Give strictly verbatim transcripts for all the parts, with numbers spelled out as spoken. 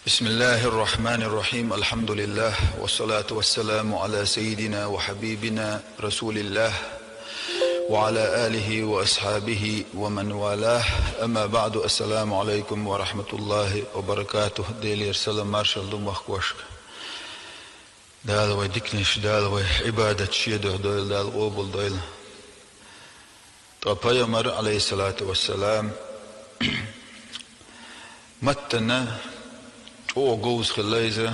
بسم الله الرحمن الرحيم. الحمد لله، والصلاة والسلام على سيدنا وحبيبنا رسول الله، وعلى آله وأصحابه ومن والاه. أما بعد، السلام عليكم ورحمة الله وبركاته. Делера салам, маршалла ду махкошка. Дала вай диканаш, Дала вай Ӏибадат шен духьа дойла, Дала къобал дойла. Ткъа пайхамар, алейхиссалату вассалам, маттана чӀогӀа говза хилла иза.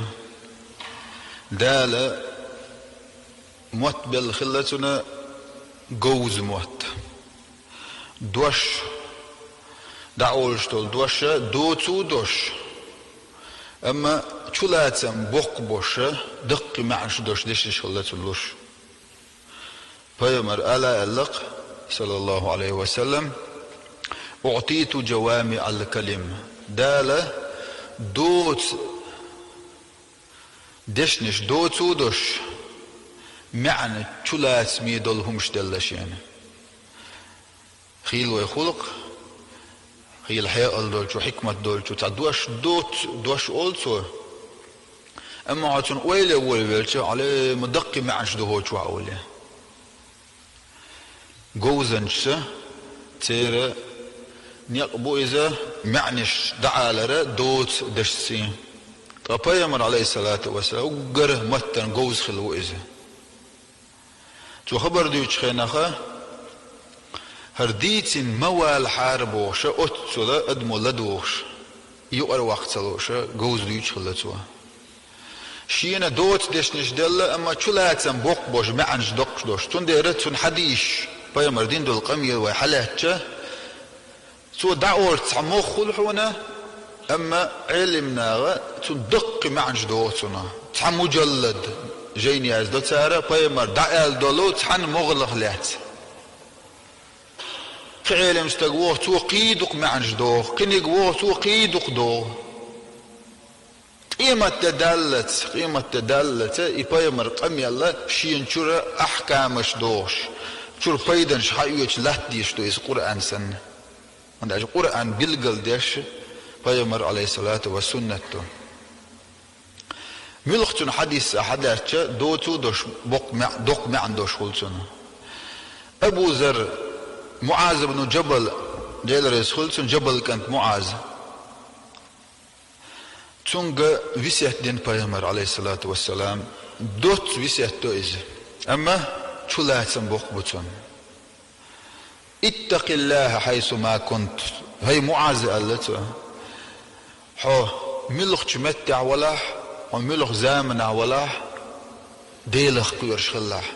Дала мотт белла хилла цунна, говза мотт. Дош, дӀаолуш долу дош, доцу дош. Амма чулацам боккха бош, даккхий маьӀнаш долуш дешнаш хилла цунна луш. Пайхамар ала аьлла-кх, саллаллаху Ӏалайхи ва саллам: «أعطيت جوامع الكلم». Дала доцу дешнаш, доцу дош, маьӀна чулацаме долу хӀумаш делла шена. Хийла вай хуьлу-кх, хийла хьекъал долчу, хьикмат долчу, цхьа дош доцу, дош олу цо. Амма хьо цунна ойла е волавелча, Ӏале, ма даккхий маьӀнаш ду хӀокху чохь олий. Говзанчаша, церан некъ бу иза, маьӀнаш дӀаалара доцу дашций. Ткъа пайхамар, алейхиссалату вассалам, уггар маттана говза хилла ву иза. Цо хабар дуьйцучу хенахь, хӀара дийцина ма валахьара бохуша, оццула адамо ладугӀуш, юкъара ваккха ца лууша, говза дуьйцуш хилла цо. Шена доцу дешнаш делла, амма чулацам боккха бош, маьӀнаш доккхуш дош. Цундела цунна хьадисаш, пайхамар дина долу къамел вай хьалаьцча, цо дӀаолуш цхьа могӀа хуьлу хьуна, амма Ӏелам наха цунна даккхий маьӀнаш доху цунах. Цхьа мужаллад жайна яздо цара, пайхамар дӀааьлла долу цхьана могӀалах лаьцна. Кхин Ӏелам стаг воху, цо кхин дукха маьӀнаш доху, кхиниг воху, цо кхин дукха доху. Къемат де даллалц, къемат де даллалц и пайхамар къамел шена чуьра ахкамаш дохуш, чуьра пайданаш хьаоьцуш латта дезаш ду иза Къуръан санна. ХӀунда аьлча Къуръан билгалдеш пайхамар, алейхиссалату ва, суннат ду. Муьлха цуьнан хьадис а хьадаьрча, доцу дош боккха маьӀ-, доккха маьӀна дош хуьлу цунна. Абу Зар, МуӀаз ибн Джабал, Делан реза хуьлу цунна, Джабал кӀант МуӀаз. Цуьнга весет дина пайхамар, алейхиссалату вассалам, доцца весет до иза, амма чулацам боккха бу цунна. «اتق الله حيث ما كنت». ХӀай МуӀаз, аьлла цо, хьо муьлхачу меттехь валахь, хьо муьлха заманахь валахь, Делах кхоьруш хилалахь.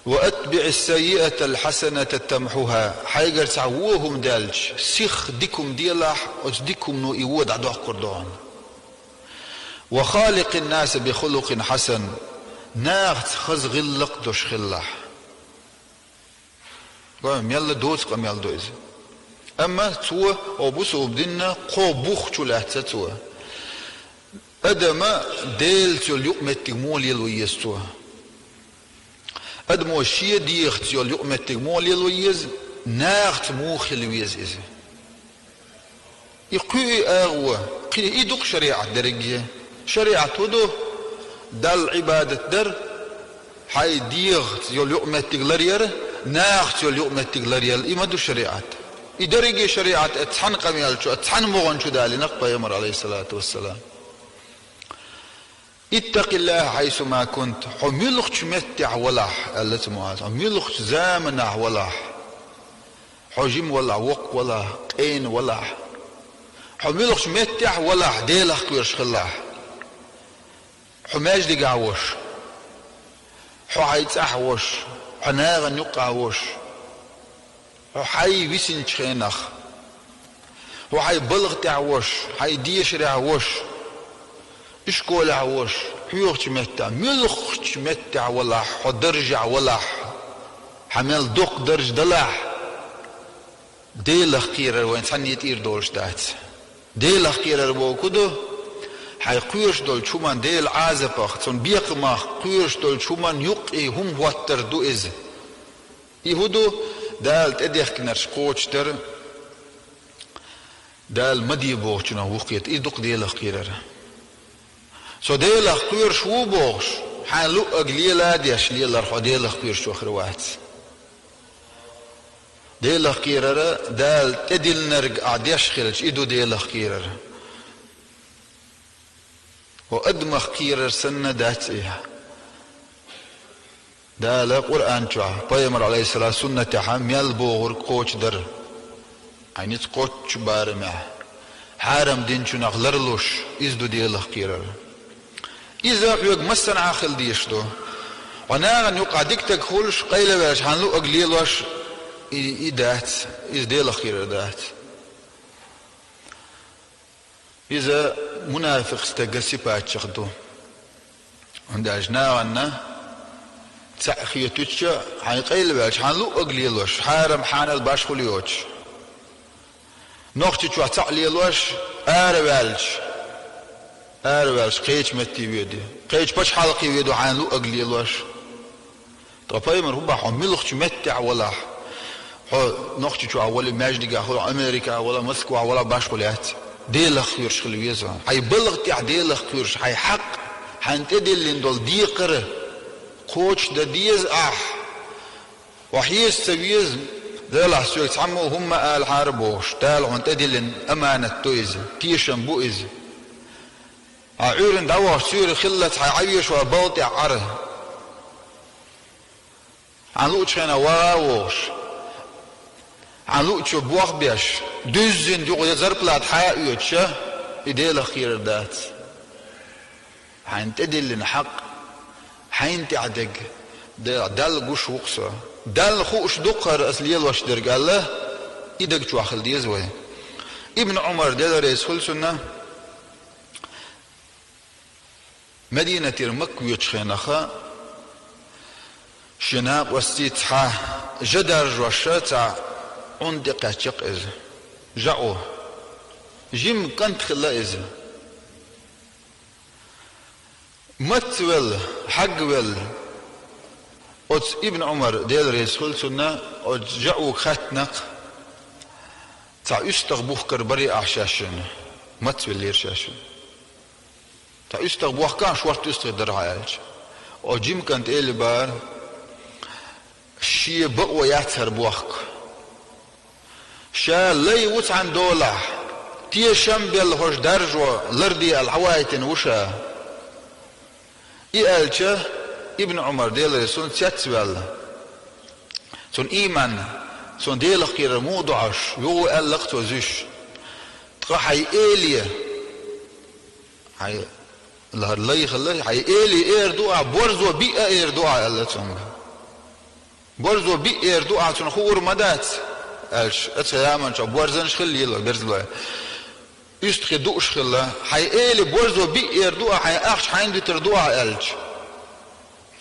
«وأتبع السيئة الحسنة تمحها». Хьайгара цхьа вон хӀума даьлча, сиха дика хӀума делахь, оцу дика хӀумано и вон дӀадоккхур ду хьуна. «وخالق الناس بخلق حسن». Нахаца хаза гӀиллакх долуш хилалахь. Гой, мелла доцу къамел ду иза. Амма цо, о, бусулба динна кхо бух чу лаьцна цо. Адама Делаца йолу юкъаметтиг муха лело еза цо? Адамо шен дегӀаца йолу юкъаметтиг муха лело еза? Нахаца муха хила веза иза? И кхуьи агӀо, кхин и ду-кх шариӀат дерриге. ШариӀат хӀун ду? Далла Ӏибадат дар, хьайн дегӀаца йолу юкъаметтиг ларъяр, нахаца йолу юкъаметтиг ларъял, и ма ду шариӀат. И дерриге шариӀат оцу цхьана къамел чу, оцу цхьана могӀан чу далийна-кх пайхамар, алейхиссалату вассалам. «اتق الله حيث ما كنت». Хьо муьлхачу меттехь валахь, аьлла цо МуӀаза, хьо муьлхачу заманахь валахь, хьо жима валахь, воккха валахь, къена валахь, хьо муьлхачу меттехь валахь, Делах кхоьруш хилалахь. Хьо маьждигехь волуш, хьо хьайн цӀахь волуш, хьо нахана юккъехь волуш, хьо хьайн висинчу хенахь, хьо хьайн балха тӀехь волуш, хьайн дешарехь волуш, ишколехь волуш, хьоьхучу меттехь, муьлххачу меттехь валахь, хьо даржехь валахь, хьан мел доккха дарж далахь, Делах кхерар вайн цхьанне тӀера долуш дац. Делах кхерар бохург хӀун ду? Хьайн кхоьруш долчу хӀуманна, Делан Ӏазапах, цуьнан бекхамах кхоьруш долчу хӀуманна юккъе хӀума хӀоттар ду иза. И хӀун ду? Дала тӀедехкинарш кхочушдар. Дала ма де бохучунах ву кхета, и ду-кх Делах кхерар. Со Делах кхоьруш ву бохуш, хьайн луъург лела а деш лелар хьо Делах кхоьруш хир вац. Делах кхерар, Дала тӀедиллинарг ахь деш хилча, и ду Делах кхерар. Хьо адамах кхерар санна дац и. Дала Къуръан чохь, Пайхамар, алейхиссалам, суннатехь мел бохург кхочушдар. Хьайн ницкъ кхоччу барамехь, хьарам динчунах ларлуш, иза ду Делах кхерар. Иза хьоьга массанхьа хила дезаш ду. Хьо нахана юкъахь дика стаг хуьлуш, къайлаваьлча хьан луъург лелош, и, и дац, иза Делах кхерар дац. Иза мунафикъ стеган сипатех ду. ХӀунда аьлча нахана цхьаъ хетуьйтуш, хьайн къайлаваьлча, хьан луъург лелош, хьарам-хьанал башхо йоцуш. Нохчийчохь цхьаъ лелош, араваьлча, араваьлча кхечу метте воьду, кхечу пачхьалкхе воьду хьайн луъург лелош. Ткъа Пайхамар хӀун боху, хьо муьлххачу меттехь валахь, хьо Нохчийчохь валахь, маьждигехь валахь, Америкехь валахь, Москвахь валахь, башхо яц. Делах кхоьруш хила веза. Хьайн балха тӀехь Делах кхоьруш, хьайн хьакъ, хьайна тӀедиллина долу декхар кхочушдан деза ахь. Хьо хьеса ца веза, Делахь соьга цхьаммо хӀумма алахьара бохуш, Дала хьуна тӀедиллина аманат ду иза, тешам бу иза. Хьан Ӏуьйранна дӀавахча суьйре хиллалц хьайн Ӏан вешан балха тӀехь Ӏара. Хьан луъучу хенахь вагӀа а вогӀуш, хьан луъучо бох а беш, дуьззина юкъа зарплата хьа а оьцуш, и Делах кхерар дац. Хьайна тӀедиллина хьакъ, хьайна тӀехь дерг, Де-, Далла гуш ву-кх со. Далла хууш ду-кх хӀара аса лелош дерг аьлла, и даг чохь хила деза вай. Ибн Ӏумар, Дела реза хуьлу цунна, Мединатера Макка воьдучу хенахь, шен накъостий цхьа жа даржош цхьа Ӏуна тӀекхаьчна-кх иза. ЖаӀу. Жима кӀант хилла иза. Мацвелла, хьагвелла, оцу Ибн Ӏумар, Дела реза хуьлу цунна, оцу жаӀуга хаьттина-кх, цхьа уьстагӀ бухкур барий ахь шаьшшинна, мацвеллера шаьшшинна. Цхьа уьстагӀ бохкахь, шортта уьстагӀ дара хьан аьлча. Оцу жима кӀанта элира бара, шен бакъо яц хӀара бохку. Ша лай ву цхьана долахь, тешам белла хӀорш даржо ларде аьлла хьаваийтина ву ша. И аьлча, Ибн Ӏумар, Дела реза хуьлу цунна, цецваьлла. Цунна ийман, цунна Делах кхерар муха ду хьуна, юха аьлла-кх цо зуьйш. Ткъа хьайн эле, хьайн лар лай хилла, хьайн эле эр ду ахь, борзо биъ а эр ду ахь, аьлла цуьнга. Борзо биъ эр ду ахь, цунна хуур ма дац, аьлча, оцу заманчохь борзанаш хилла лело, берзалой. УьстагӀий дууш хилла, хьайн эле борзо биъ эр ду ахь, хьайн ахча хьайна дитар ду ахь, аьлча.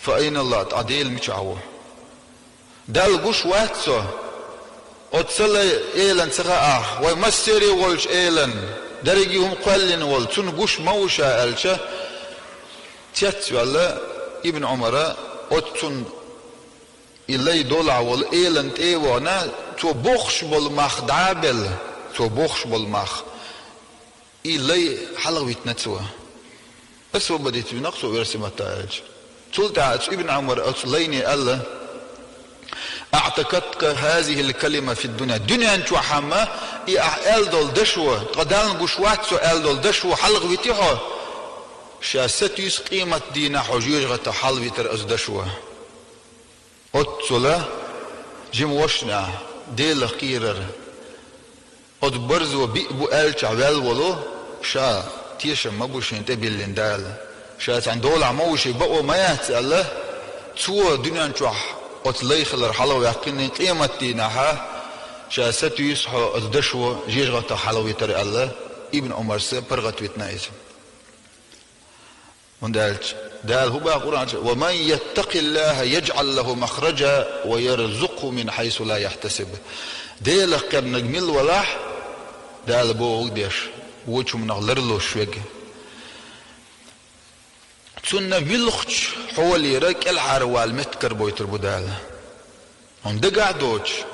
Фа айна Аллах, ткъа Дела мичахь ву? Далла гуш вац со? Оцу ца лай элан ца хаахь, вай массеран волчу элан дерриге хӀума кхоьллина волу, цунна гуш ма ву ша, аьлча, цецваьлла Ибн Ӏумара, оцу цунна и лай долахь волу элан тӀе а вахана, цо бохуш болу мах дӀа а белла, цо бохуш болу мах, и лай хьалхавитина цо. Освободить вина-кх цо, оьрсийн маттахь аьлча. Цул тӀаьхьа оцу Ибн Ӏумара оцу лайне аьлла: «АӀтакатка хазихил калима фид дунья». Дуьнен чохь хьамма и ахь аьлла долу дашо, ткъа Далла гуш вац со аьлла долу дашо хьалхавитий хьо? Ша сатуьйсу къематдийнахь хьо жоьжахатах хьалхавитар оцу дашо. Оццула жима вошна Делах кхерар. Оцу барзо биъ бу аьллачохь ваьлла волу, ша тешам ма бу шен тӀе биллина Дала. Ша цхьана долахь ма ву, шен бакъо ма яц аьлла, цо дуьнен чохь оцу лай хилар хьалхаваьккхина, къематдийнахьа ша сатуьйсу хьо оцу дашо жоьжахатах хьалхавитар аьлла, Ибн Ӏумарса паргӀатвитина иза. ХӀунда аьлча Дала хӀун боху Къуръан чу: «Ва ман яттакъиллаха яжӀал лаху махража ва ярзукъху мин хьайсу ла яхьтасиб». Делах кхернарг мила валахь, Дала бохург деш, вочу хӀуманах ларлуш верг, цунна муьлххачу хьолера кӀелхьарвала меттиг карабойтур бу Дала. Хьуна дагахь а доцуш,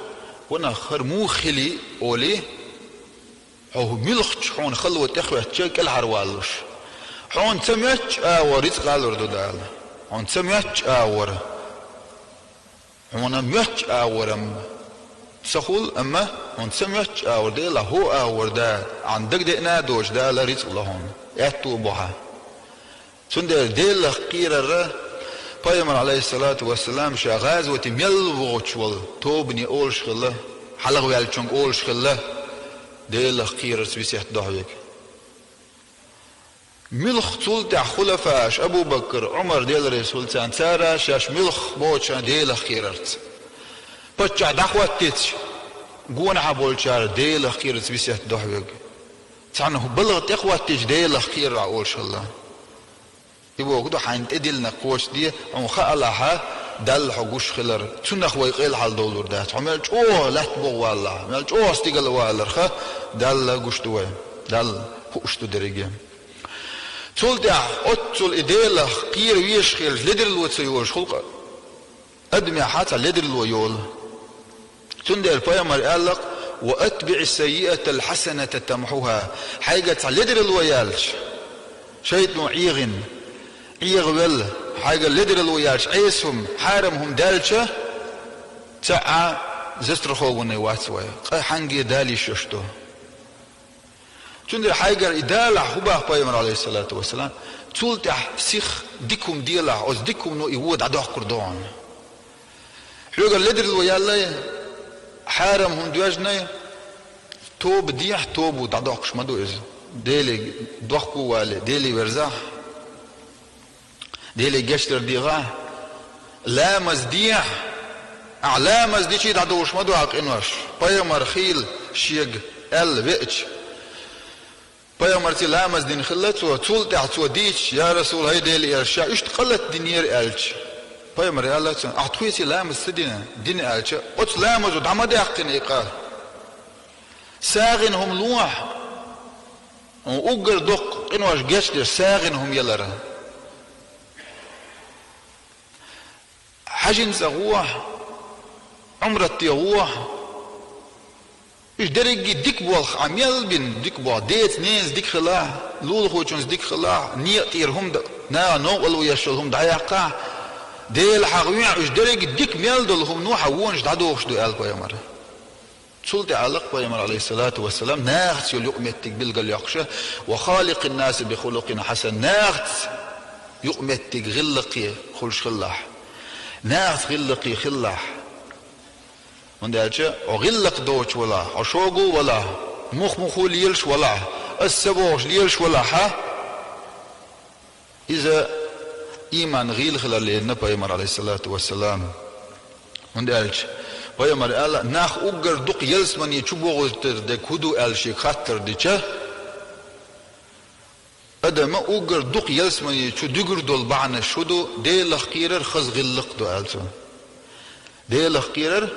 ванах хӀара муха хили олий, Ӏа хӀу муьлххача хьуна хало тӀехӀоьттича кӀелхьарвалалуш. Хьуна ца моьттуча агӀор рицкъ лур ду Дала. Хьуна ца моьттуча агӀор. Хьуна моьттуча агӀор-м ца хул, амма хьуна ца моьттуча агӀор, Дела, хӀу агӀор да, Ӏа дагадеана а доацаш Дала рицкъ лу хьуна. Аьтту бу хьа. Цундела Делах кхерар, пайхамар, Ӏалайхиссалату вассалам, ша гӀазоте мел вогӀуш волча тобане олуш хилла, хьалхаваьллачунга олуш хилла, Делах кхерарца весет до хьоьга. Муьлхха цул тӀаьхьа хулафаш, Абу-Бакр, Ӏумар, Дела реза хуьлда царна, цара шаьш муьлхха боцуш Делах кхерарца. Паччахь дӀахӀоттийча, гонахьа болчара Делах кхерарца весет до хьоьга. Цхьана хӀу балха тӀехӀоттийча Делах кхерарах олуш хилла. И бохург ду, хьайна тӀедиллинарг кхочушде, хьуна хаалахь, Далла хьо гуш хилар, цунах вай къайла хьалдовлур дац. Хьо мел чӀогӀа лаьтта богӀу валалахь, мел чӀогӀа стигала валарх, Далла гуш ду вай, Далла хууш ду дерриге. Цул тӀаьхьа оццул и Делах кхера везаш хилча ледарло ца йолуш хул-кх. Адамехь цхьа ледарло йолу. Цундела пайхамар аьлла-кх: «Ва атбиӀи саййиатал хьасаната тамхьуха». Хьайгара цхьа ледарло яьлча, шайтӀано Ӏехийна, Ӏехавелла, хьайгара ледарло яьлча, Ӏеса хӀума, хьарам хӀума даьлча, цхьа а застрахованный вац вай, къа хьанге Дала йиш йолуш ду. Цундела хьайгара и далахь, хӀу боху пайхамар, Ӏалайхиссалату вассалам, цул тӀаьхьа сиха дика хӀума делахь, оцу дика хӀумано и вон дӀадоккхур ду хьуна. Хьоьгара ледарло яьллай, хьарам хӀума доьжнай, тоба дехьа, тоба дӀадоккхуш ма ду иза. Деле дохко а вале, Деле верзахь. Деле гечдар дехахь, ламаз дехьа, ахь ламаз дича дӀадовлуш ма ду хьан къинош, пайхамар хийла шега аьлла веача. Пайхамарца ламаз дина хилла цо, цул тӀаьхьа цо дийцича, я Расул, хӀай Делан элча, ша иштта къа латта динера аьлча. Пайхамар аьлла цунна: «Ахь тхоьца ламаз ца дина, дина аьлча, оцу ламазо дӀа ма даьккхина и къа. СагӀина хӀума лохьа». Уггар доккха къинош гечдеш сагӀина хӀума ялар. ХьаьжцӀа гӀохьа, Ӏумрате гӀохьа. Уьш дерриге дика болх, ахь мел бина дика болх, деца-ненаца дика хилахь, лулахочуьнца дика хилахь, некъа тӀера хӀума дан, наха новкъарло еш йолу хӀума дӀаяьккхахь, Дела хьахавехь, уьш дерриге дика мел долу хӀумано хьан вонаш дӀадохуш ду, аьлла пайхамара. Цул тӀаьхьа аьлла-кх пайхамар, Ӏалайхиссалату вассалам, нахаца йолу юкъаметтиг билгалйоккхуша: «Ва халикъин наса би хулукъин хьасан». Нахаца юкъаметтиг, гӀиллакхе хуьлуш хилалахь. Нахаца гӀиллакхе хилалахь. ХӀунда аьлча хьо гӀиллакх доцуш валахь, хьо шога а валахь, мух-муха лелаш валахь, аса ца бохуш лелаш валахь, хьа? Иза ийман гӀийла хилар лерина пайхамар, Ӏалайхиссалату вассалам. ХӀунда аьлча пайхамар аьлла: «Нах уггар дукха ялсамане чу богӀуьйтур дерг хӀу ду?» аьлла шега хаттар дича, адама уггар дукха ялсамане чу дуьгур долу бахьанаш хӀу ду? Делах кхерар, хаза гӀиллакх ду, аьлла цо. Делах кхерар,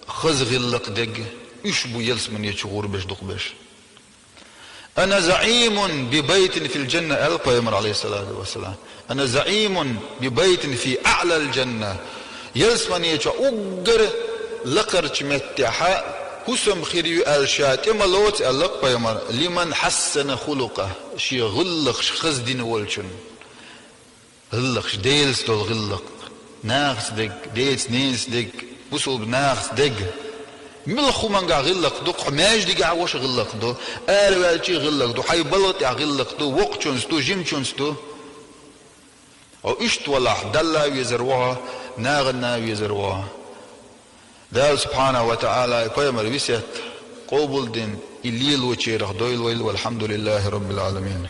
хаза гӀиллакх дерг, уьш бу ялсамане чу гӀурбеш, дукхабеш. «Ана заӀимун би байтин фил джанна», аьлла пайхамар, Ӏалайхиссалату вассалам. «Ана заӀимун би байтин фи аӀлал джанна». Ялсамане чохь уггар лакхарчу меттехь хӀусам хир ю аьлла ша тӀе ма лоцу, аьлла пайхамар, «лиман хьассана хулукъа», шен гӀиллакхаш хаза дина волчун. ГӀиллакхаш, Делаца долу гӀиллакх, нахаца дерг, деца-ненаца дерг, бусулба нахаца дерг. Муьлхха хӀумангахь гӀиллакх ду, хьо маьждигехь ваша гӀиллакх ду, араваьлча а гӀиллакх ду, хьайн балха тӀехь гӀиллакх ду, воккхачуьнца ду, жимачуьнца ду. Хьо иштта валахь, Далла а везар ву хьо, нахана а везар ву хьо. Дала субхьанаху ва таӀала и пайхамар весет къобалдина, и лелочарах дойла вайла, валхьамдулиллахи роббил Ӏаламин.